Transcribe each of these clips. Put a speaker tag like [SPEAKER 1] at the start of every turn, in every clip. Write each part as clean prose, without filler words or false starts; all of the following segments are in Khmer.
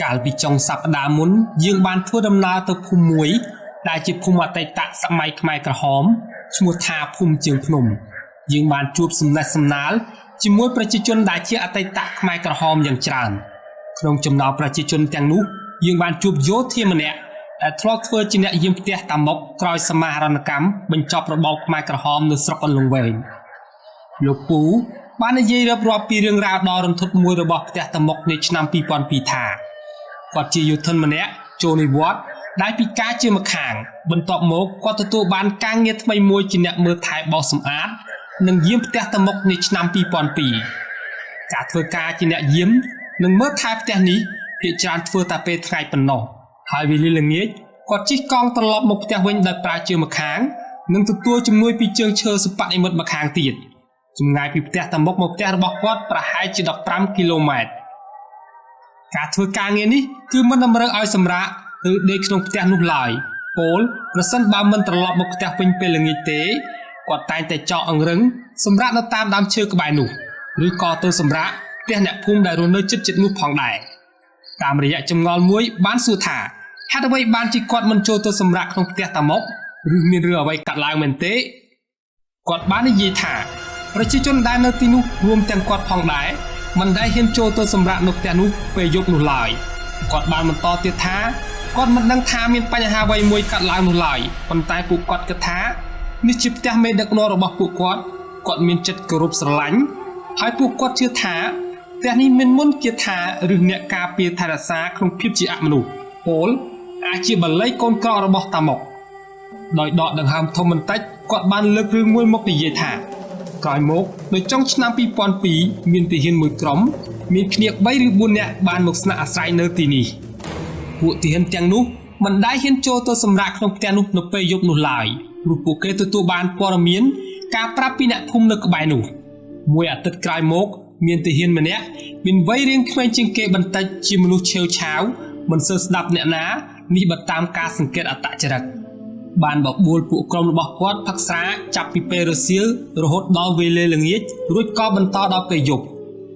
[SPEAKER 1] កាលពីចុងសប្តាហ៍មុនយើងបានធ្វើដំណើរទៅភូមិមួយដែលជាភូមិអតីតសម័យខ្មែរក្រហមឈ្មោះថាភូមិជើងភ្នំយើងបានជួបសំណេះសំណាលជាមួយប្រជាជនដែលជាអតីតខ្មែរក្រហមយ៉ាងច្រើនក្នុងចំណោមប្រជាជនទាំងនោះយើងបានជួបយោធាម្នាក់ដែលធ្លាប់ធ្វើជាអ្នកយាមផ្ទះតាម៉ុកក្រោយសមាហរណកម្មបញ្ចប់របបខ្មែរក្រហមនៅស្រុកអន្លង់វែងលោកពូបាននិយាយរៀបរាប់ពីរឿងរ៉ាវដ៏រន្ធត់មួយរបស់ផ្ទះតាម៉ុកនៅឆ្នាំ2002ថាគាត់ជាយោធិនម្នាក់ចូលនិវត្តន៍ដែលពិការជាម្ខាងបន្ទាប់មកគាត់ទទួលបានការងារថ្មីមួយជាអ្នកមើលថែបោសសម្អាតនិងយាមផ្ទះតាម៉ុកនៅឆ្នាំ2002ការធ្វើការជាអ្នកយាមនិងមើលថែផ្ទះនេះភាគច្រើនធ្វើតែពេលថ្ងៃប៉ុណ្ណោះហើយវេលាល្ងាចគាត់ជិះកង់ត្រឡប់មកផ្ទះវិញដោយប្រើជើងម្ខាងនិងទទួលជំនួយពីជើងឈើសិប្បនិម្មិតម្ខាងទៀតចម្ងាយពីផ្ទះតាម៉ុកមកផ្ទះរបស់គាត់ប្រហែលជា15គីឡូម៉ែត្រការធ្វើការងារនេះគឺមិនតម្រូវឲ្យសម្រាកឬដេកក្នុងផ្ទះនោះឡើយពោលប្រសិនបើមិនត្រឡប់មកផ្ទះវិញពេលល្ងាចទេគាត់តែងតែចောက်អង្រឹងសម្រាកនៅតាមដើមឈើក្បែរនោះឬក៏ទៅសម្រាកផ្ទះអ្នកភូមិដែលរស់នៅជិតៗនោះផងដែរតាមរយៈចម្ងល់មួយបានសួរថាហេតុអ្វីបានជាគាត់មិនចូលទៅសម្រាកក្នុងផ្ទះតាម៉ុកឬមានរឿងអ្វីកាត់ឡើងមែនទេគាត់បាននិយាយថាប្រជាជនដែលនៅទីនោះរួមទាំងគាត់ផងដែរមិនដែលហ៊ានចូលទៅសម្រាកនៅផ្ទះនោះពេលយប់នោះឡើយគាត់បានបន្តទៀតថាគាត់មិនដឹងថាមានបញ្ហាអ្វីមួយកាត់ឡើងនោះឡើយប៉ុន្តែពួកគាត់គិតថានេះជាផ្ទះមេដឹកនាំរបស់ពួកគាត់គាត់មានចិត្តគោរពស្រឡាញ់ហើយពួកគាត់ជឿថាផ្ទះនេះមានមន្តគាថាឬអ្នកការពារថែរក្សាក្នុងភាពជាអមនុស្សពោលអាចជាបល័យកូនក្ររបស់តាម៉ុកដោយដកដង្ហើមធំបន្តិចគាត់បានលើករឿងមួយមកនិយាយថាក្រោយមកនៅចុងឆ្នាំ2002មានទាហានមួយក្រុមមានគ្នា3ឬ4នាក់បានមកស្នាក់អាស្រ័យនៅទីនេះពួកទាហានទាំងនោះមិនដែលហ៊ានចូលទៅសម្រាកក្នុងផ្ទះនោះនៅពេលយប់នោះឡើយព្រោះពួកគេទទួលបានព័ត៌មានការប្រាប់ពីអ្នកភូមិនៅក្បែរនោះមួយអាទិត្យក្រោយមកមានទាហានម្នាក់មានវ័យរាងក្មេងជាងគេបន្តិចជាមនុស្សឆេវឆាវមិនសូវស្ដាប់អ្នកណានេះបើតាមការសង្កេតអត្តចរិតបានបបួលពួកក្រុមរបស់គាត់ផឹកស្រាចាប់ពីពេលរសៀលរហូតដល់វេលាល្ងាចរួចក៏បន្តដល់ពេលយប់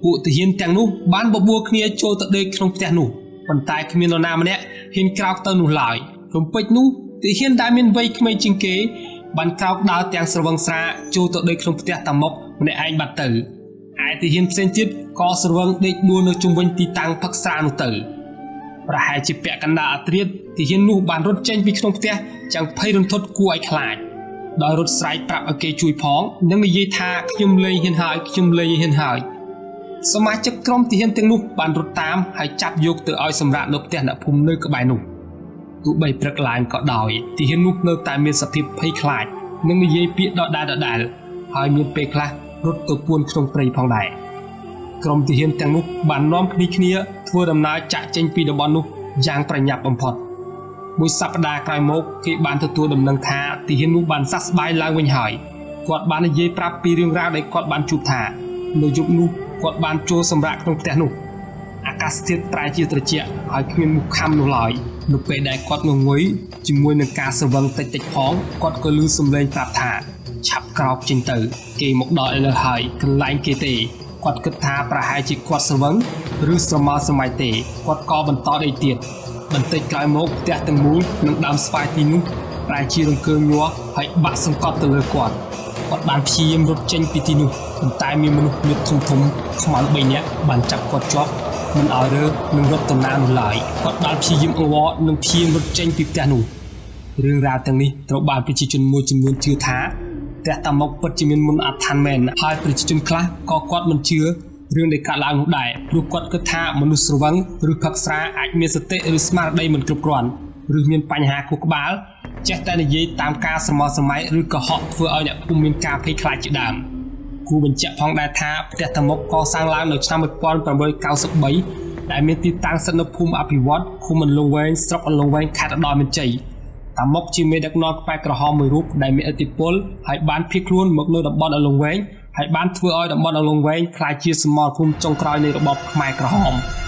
[SPEAKER 1] ពួកទាហានទាំងនោះបានបបួលគ្នាចូលទៅដេកក្នុងផ្ទះនោះប៉ុន្តែគ្មាននរណាម្នាក់ហ៊ានក្រោកទៅនោះឡើយរំពេចនោះទាហានដែលមានវ័យក្មេងជាងគេបានក្រោកដើរទាំងស្រវឹងស្រាចូលទៅដេកក្នុងផ្ទះតាម៉ុកម្នាក់ឯងបាត់ទៅឯទាហានផ្សេងទៀតក៏ស្រវឹងដេកដួលនៅជុំវិញទីតាំងផឹកស្រានោះទៅប្រហែលជាពាក់កណ្ដាលអាត្រៀតទាហាននោះបានរត់ចេញពីក្នុងផ្ទះយ៉ាងភ័យរន្ធត់គួរឲ្យខ្លាចដោយរត់ស្រែកប្រាប់ឲ្យគេជួយផងនិងនិយាយថាខ្ញុំលែងហ៊ានហើយខ្ញុំលែងហ៊ានហើយសមាជិកក្រុមទាហានទាំងនោះបានរត់តាមហើយចាប់យកទៅឲ្យសម្រាកនៅផ្ទះអ្នកភូមិនៅក្បែរនោះទោះបីព្រឹកឡើងក៏ដោយទាហាននោះនៅតែមានសភាពភ័យខ្លាចនិងនិយាយពាក្យដដែលៗហើយមានពេលខ្លះរត់ទៅពួនក្នុងព្រៃផងដែរក្រុមទាហានទាំងនោះបាននាំគ្នាធ្វើដំណើរចាក់ចេញពីតំបន់នោះយ៉ាងប្រញាប់បំផុតមួយសប្តាហ៍ក្រោយមកគេបានទទួលដំណឹងថាទាហាននោះបានសះស្បើយឡើងវិញហើយគាត់បាននិយាយប្រាប់ពីរឿងរ៉ាវដែលគាត់បានជួបថានៅយប់នោះគាត់បានចូលសម្រាកក្នុងផ្ទះនោះអាកាសធាតុប្រែជាត្រជាក់ហើយគ្មានមូសខាំនោះឡើយនៅពេលដែលគាត់ងងុយជាមួយនឹងការស្រវឹងតិចៗផងគាត់ក៏ឮសំឡេងប្រាប់ថាឆាប់ក្រោកចេញទៅគេមកដល់ឥឡូវហើយកន្លែងគេទេគាត់គិតថាប្រហែលជាគាត់ស្រវឹងឬស្រមើស្រមៃទេគាត់ក៏បន្តដេកទៀតបន្តិចក្រោយមកផ្ទះទាំងមូលនិងដើមស្វាយទីនោះប្រែជារង្គើញ័រហើយបាក់សង្កត់ទៅលើគាត់គាត់បានព្យាយាមរត់ចេញពីទីនោះប៉ុន្តែមានមនុស្សមានធំធំខ្មៅ3នាក់បានចាប់គាត់ជាប់មិនឲ្យរើនិងរត់ទៅណានោះឡើយគាត់បានព្យាយាមអង្វរនិងព្យាយាមរត់ចេញពីផ្ទះនោះរឿងរ៉ាវទាំងនេះត្រូវបានប្រជាជនមួយចំនួនជឿថាផ្ទះតាម៉ុកពិតជាមានមន្តអាថ៌មែនហើយប្រជាជនខ្លះក៏គាត់មិនជឿរឿងដែលកើតឡើងនោះដែរព្រោះគាត់គិតថាមនុស្សស្រវឹងឬផឹកស្រាអាចមានសតិឬស្មារតីមិនគ្រប់គ្រាន់ឬមានបញ្ហាខួរក្បាលចេះតែនិយាយតាមការស្រមោលស្រមៃឬកុហកធ្វើឲ្យអ្នកភូមិមានការភ័យខ្លាចជាដើមគូបញ្ជាក់ផងដែរថាផ្ទះតាម៉ុកកសាងឡើងនៅឆ្នាំ1893ដែលមានទីតាំងស្ថិតនៅភូមិអភិវឌ្ឍឃុំអន្លង់វែងស្រុកអន្លង់វែងខេត្តឧត្តរមានជ័យតាម៉ុកជាមេដឹកនាំខ្មែរក្រហមមួយរូបដែលមានឥទ្ធិពលហើយបានភៀសខ្លួនមកនៅតំបន់អន្លង់វែងហើយបានធ្វើឲ្យតំបន់អន្លង់វែងក្លាយជាសមរភូមិចុងក្រោយនៃរបបខ្មែរក្រហម។